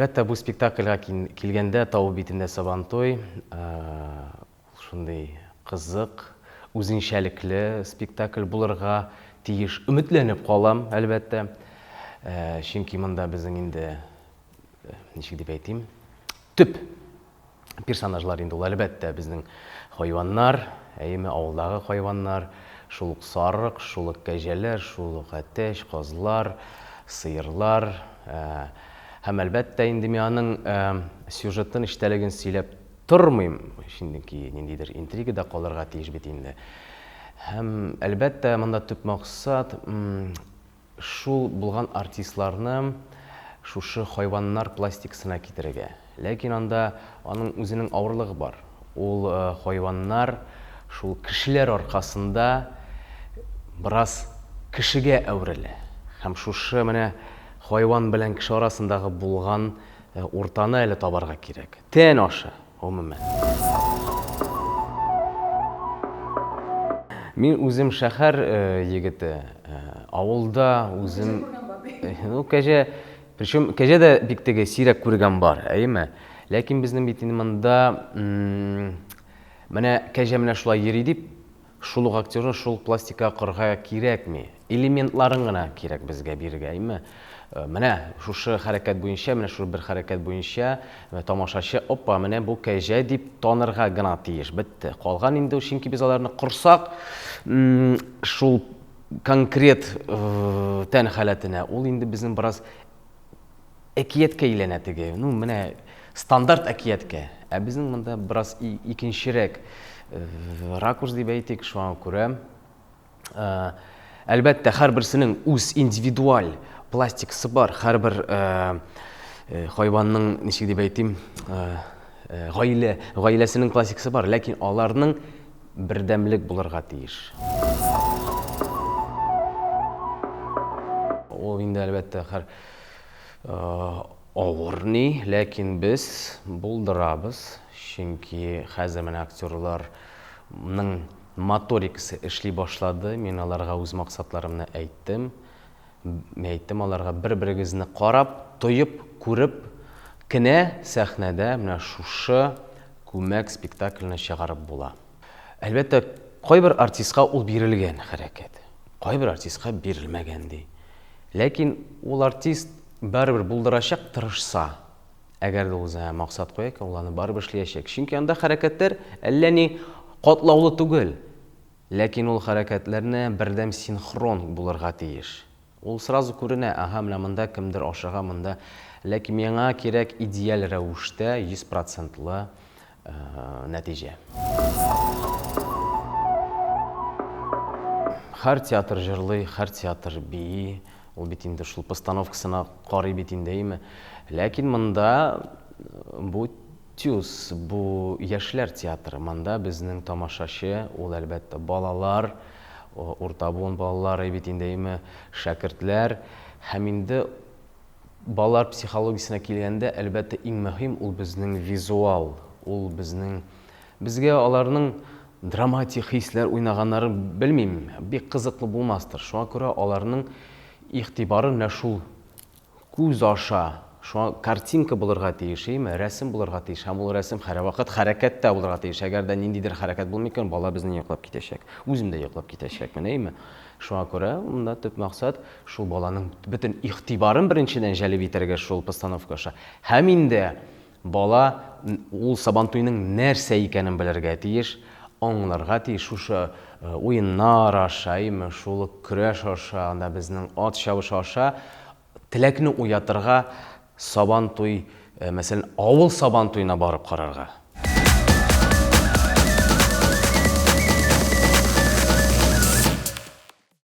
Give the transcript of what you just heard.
Әлбәттә, бу спектакльгә килгәндә, Тау битендә Сабантуй, шундый кызык, үзенчәлекле спектакль булырга тиеш. Өметләнеп калам, әлбәттә. Чөнки монда безнең инде, ничек дип әйтим, төп персонажлар инде ул, әлбәттә, безнең хайваннар, әйеме, авылдагы хайваннар, шул ук сарык, шул ук кәҗәләр, шул ук әтәч, казлар, сыерлар. Һәм, әлбәттә, инде мин аның сюжетын, эчтәлеген сөйләп тормыйм, чөнки ниндидер интрига да калырга тиеш бит инде. Һәм, әлбәттә, монда төп максат, Шул булган артистларны шушы хайваннар пластикасына китерергә. Ләкин анда аның үзенең авырлыгы бар. Ул хайваннар шул кешеләр аркасында бераз кешегә әверелә. Һәм шушы менә хайван белән кеше арасындагы булган уртаны әле табарга кирәк. Тән аша. Гомумән. Мин үзем шәһәр егете, авылда үзем... Ну, кәҗә, причем кәҗә дә бик теге сирәк күргән бар, әйеме? Ләкин безнең бит инде монда менә кәҗә менә шулай йөри дип, Шул ук актерны шул ук пластикага корырга кирәкми. Элементларын гына кирәк безгә бирергә, әйме? Менә шушы хәрәкәт буенча, менә шушы бер хәрәкәт буенча тамашачы, опа, менә бу кәҗә дип танырга гына тиеш. Бетте. Калган инде, чөнки без аларны корсак, шул конкрет тән халәтенә, ул инде безнең бераз әкияткә әйләнә теге. Ну, менә стандарт әкияткә. Ә безнең монда бераз икенчерәк ракурс дип әйтик, шуңа күрә әлбәттә, һәрберсенең үз индивидуаль пластикасы бар, һәрбер хайванның, ничек дип әйтим, гаилә, гаиләсенең пластикасы бар, ләкин аларның бердәмлек булырга тиеш. Ул инде, әлбәттә, һәр авыр ни, ләкин без булдырабыз, чөнки хәзер менә актерларның моторикасы эшли башлады, мин аларга үз максатларымны әйттем. Мин әйттем аларга, бер-берегезне карап, тоеп, күреп кенә сәхнәдә менә шушы күмәк спектакльне чыгарып була. Әлбәттә, кайбер артистка ул бирелгән хәрәкәт, кайбер артистка бирелмәгән ди. Ләкин ул артист барыбер булдырачак, тырышса. Әгәр дә ул үзенә максат куя икән, ул аны барыбер эшләячәк. Чөнки анда хәрәкәтләр әллә ни катлаулы түгел. Ләкин ул хәрәкәтләрне бердәм синхрон булырга тиеш. Ул сразу күренә, ага, менә монда кемдер ашыга, монда. Ләкин миңа кирәк идеаль рәвештә 100 процентлы нәтиҗә. Һәр театр җырлый, һәр театр бии, ул бит инде шул постановкасына карый бит инде, әйеме? Ләкин монда бу ТЮЗ, бу яшьләр театры. Монда безнең тамашачы, ул, әлбәттә, балалар, урта буын балалары бит инде, әйеме, шәкертләр. Һәм инде балалар психологиясенә килгәндә, әлбәттә, иң мөһим ул безнең визуал, ул безнең безгә аларның драматик хисләр уйнаганнарын белмим, бик кызыклы булмастыр. Шуңа күрә аларның игътибарын менә шул Күз аша, шуңа картинка булырга тиеш, әйеме? Рәсем булырга тиеш һәм ул рәсем һәрвакыт хәрәкәттә булырга тиеш. Әгәр дә ниндидер хәрәкәт булмый икән, бала безнең йоклап китәчәк. Үзем дә йоклап китәчәкмен, әйеме? Шуңа күрә монда төп максат шул баланың бөтен игътибарын беренчедән җәлеп итәргә шул постановка аша. Һәм инде бала ул Сабантуйның нәрсә икәнен белергә тиеш, аңларга тиеш. Шушы уеннар аша, әйеме, шул ук көрәш аша, анда безнең ат чабышы аша теләкне уятырга Сабантуй, мәсәлән, авыл Сабантуена барып карарга.